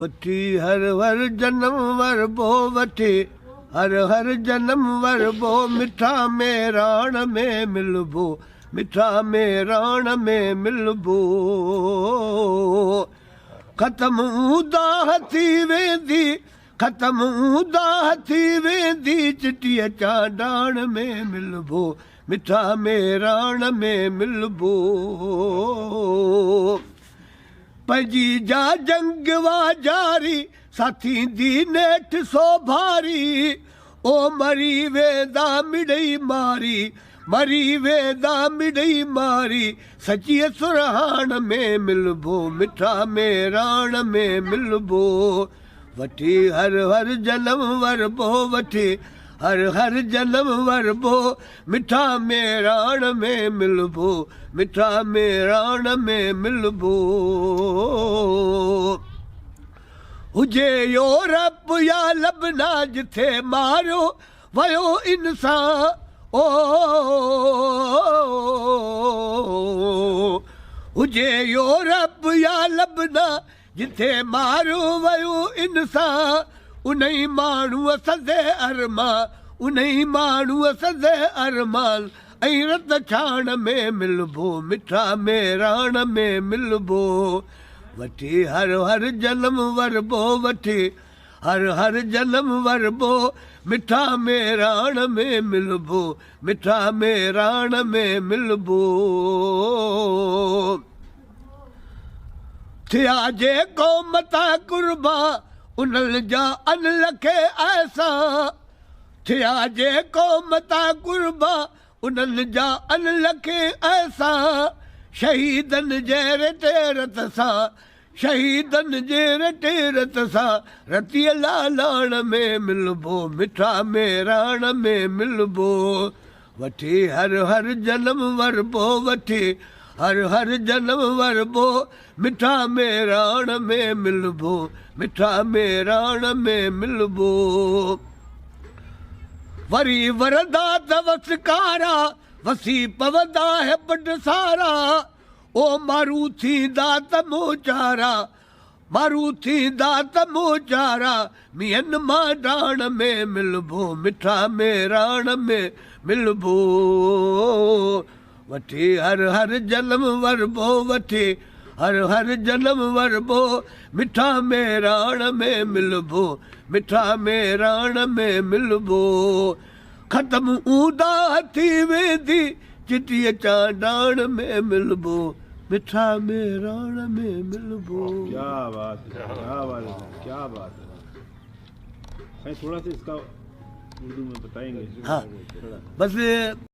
وٺي هر هر جنم وربو وٺي هر هر جنم وربو مٺا ميراڻ ۾ ملبو مٺا ميراڻ ۾ ملبو ختم اونداهه ٿي ويندي ختم اونداهه ٿي ويندي چٽيء چانڊاڻ ۾ ملبو مٺا ميراڻ ۾ ملبو. پنهنجي جا جنگ وا جاري، سا ٿيندي نيٺ سوڀاري، او مري ويندا مڙئي ماري، مري ويندا مڙئي ماري، سچيء سرهاڻ ۾ ملبو، مٺا ميراڻ ۾ ملبو. وٺي هر هر جنم وربو، وٺي هر هر جنم وربو، مٺا ميراڻ ۾ ملبو، مٺا ميراڻ ۾ ملبو. هجي يورپ يا لبنا جٿي ماريو ويو انسان او هجي يورپ يا لبنا جٿي ماريو ويو انسان، انهي ماڻهوء سندي ارمان، انهي ماڻهوء سندي ارمان، ۽ رت ڇاڻ ۾ ملبو، مٺا ميراڻ ۾ ملبو. وٺي هر هر جنم وربو، وٺي هر هر جنم وربو، مٺا ميراڻ ۾ ملبو، مٺا ميراڻ ۾ ملبو. ٿيا جي قوم تان قربان، انهن جا ان لکي احسان. ٿيا جي قوم تان قربان، انهن جا ان لکي احسان. شهيدن جي رتي رت سان، شهيدن جي رتي رت سان، رتيء لالاڻ ۾ ملبو، مٺا ميراڻ ۾ ملبو. وٺي هر هر جنم وربو، وٺي هر هر جنم وربو، مٺا ميراڻ ۾ ملبو، مٺا ميراڻ ۾ ملبو. وري ورندا ته وسڪارا، وسي پوندا هيپٽ سارا، او مارو ٿيندا ته موچارا، مارو ٿيندا ته موچارا، مينهن مانڊاڻ ۾ ملبو، مٺا ميراڻ ۾ ملبو. وٺي هر هر جنم وربو، وٺي هر هر جنم وربو، مٺا ميراڻ ۾ ملبو، مٺا ميراڻ ۾ ملبو. ختم اونداهه ٿي ويندي، چٽيء چانڊاڻ ۾ ملبو، مٺا مهراڻ ۾ ملبو. ڪيا بات هي ڪيا بات هي ڪيا بات هي سائين ٿوڙا سا اس ڪا اردو ۾ بتائين گي. ها بس.